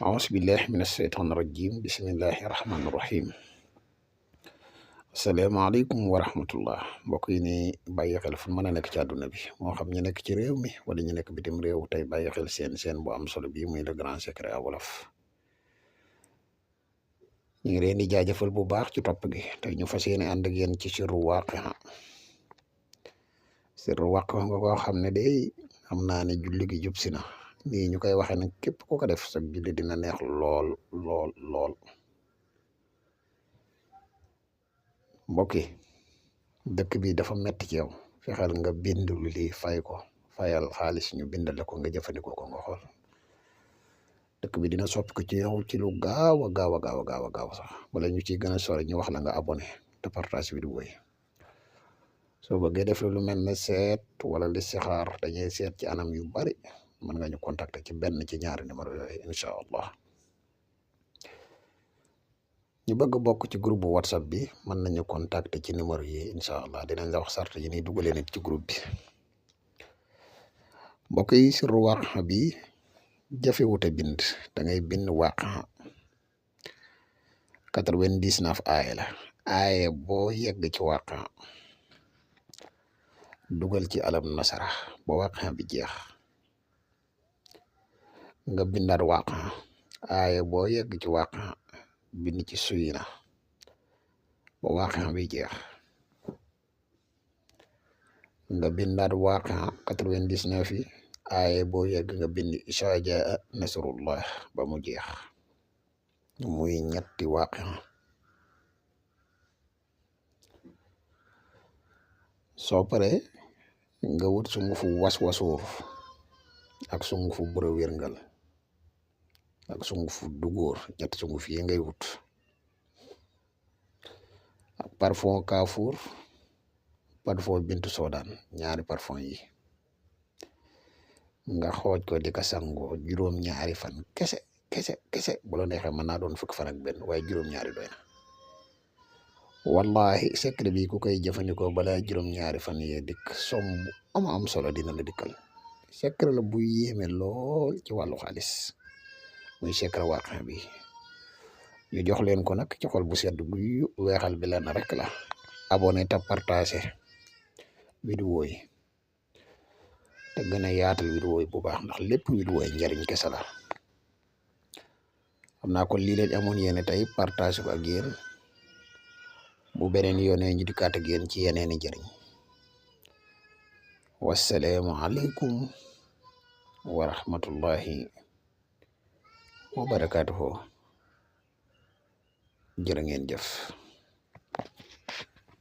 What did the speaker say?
أعوذ بالله من الشيطان الرجيم بسم الله الرحمن الرحيم asalaamaaleykum wa rahmatullah mbokk yi ni bàyyi xel fu mën a nekk ci àdduna bi moo xam ñu nekk ci réew mi wala ñu nekk bitim réew tey bàyyi xel seen bu am solo bi muy le grand secret à wolof ñu ngi leen di jaajëfal bu baax ci topp gi tey ñu fas yéene ànd ak yéen ci sirru waaqia nga koo xam ne day xam naa ne julli gi jub si na nii ñu koy waxee nag képp ku ko def sa julli dina neex lool lool lool mbokk yi dëkk bi dafa metti ci yow fexeel nga bind lu lii fay ko fayal xaalis ñu bindale ko nga jëfandikoo ko nga xool dëkk bi dina soppi ko ci yow ci lu gaaw a gaaw sax wala ñu ciy gën a sori ñu wax la nga abonné te partage vidéo yi soo bëggee def lu mel ne seet wala listixaar dañuy seet ci anam yu bari mën nga ñu contacter ci benn ci ñaari numéro yooyu incha allah ñu bëgg bokk ci groupe whatsapp bi mën nañu contacter ci numéro yi incha allah dinañ la wax sart yi ni dugalee nit ci groupe bi mbokk yi sirru waaqia bi jafewute bind da ngay bind waaqia 99 aaya la aaya boo yegg ci waaqia dugal ci alam nasara ba waaqia bi jeex nga bindaat waaqia aaya boo yegg ci waaqia bind ci suyina ba waaqia bi jeex nga bindaat waaqia 99 yi aaye boo yegg nga bind izaa jaa nasrullah ba mu jeex muy ñetti waaqia soo paree nga wut sungufu waswasuur ak sungufu bërë wérngal ak sungufu dugóor ñetti sunguf yi ngay wut ak parfum kaafuur parfum bintu soodaan ñaari parfum yi nga xooj ko di ko sangoo juróom-ñaari fan kese bu la neexee mën naa doon fukki fan ak benn waaye juróom-ñaari doy na wallahi secret bi ku koy jëfandikoo balaa juróom-ñaari fan yee dikk som bu am solo dina la dikkal secret la bu yéeme lool ci wàllu xaalis muy secret waaqia bi ñu jox leen ko nag ci xol bu sedd guy weexal bi lenn rek la abonné te partagé vidéo yi te gën a yaatal vidéo yi bu baax ndax lépp vidéo yi njariñ kese la xam naa kon lii leen amoon yéene tey partage ko ak yéen bu beneen yoonee ñu dikkaat ak yéen ci yeneeni njariñ wassalaamu aleykum wa rahmatullahi wa barakaatuhu jërë ngeen jëf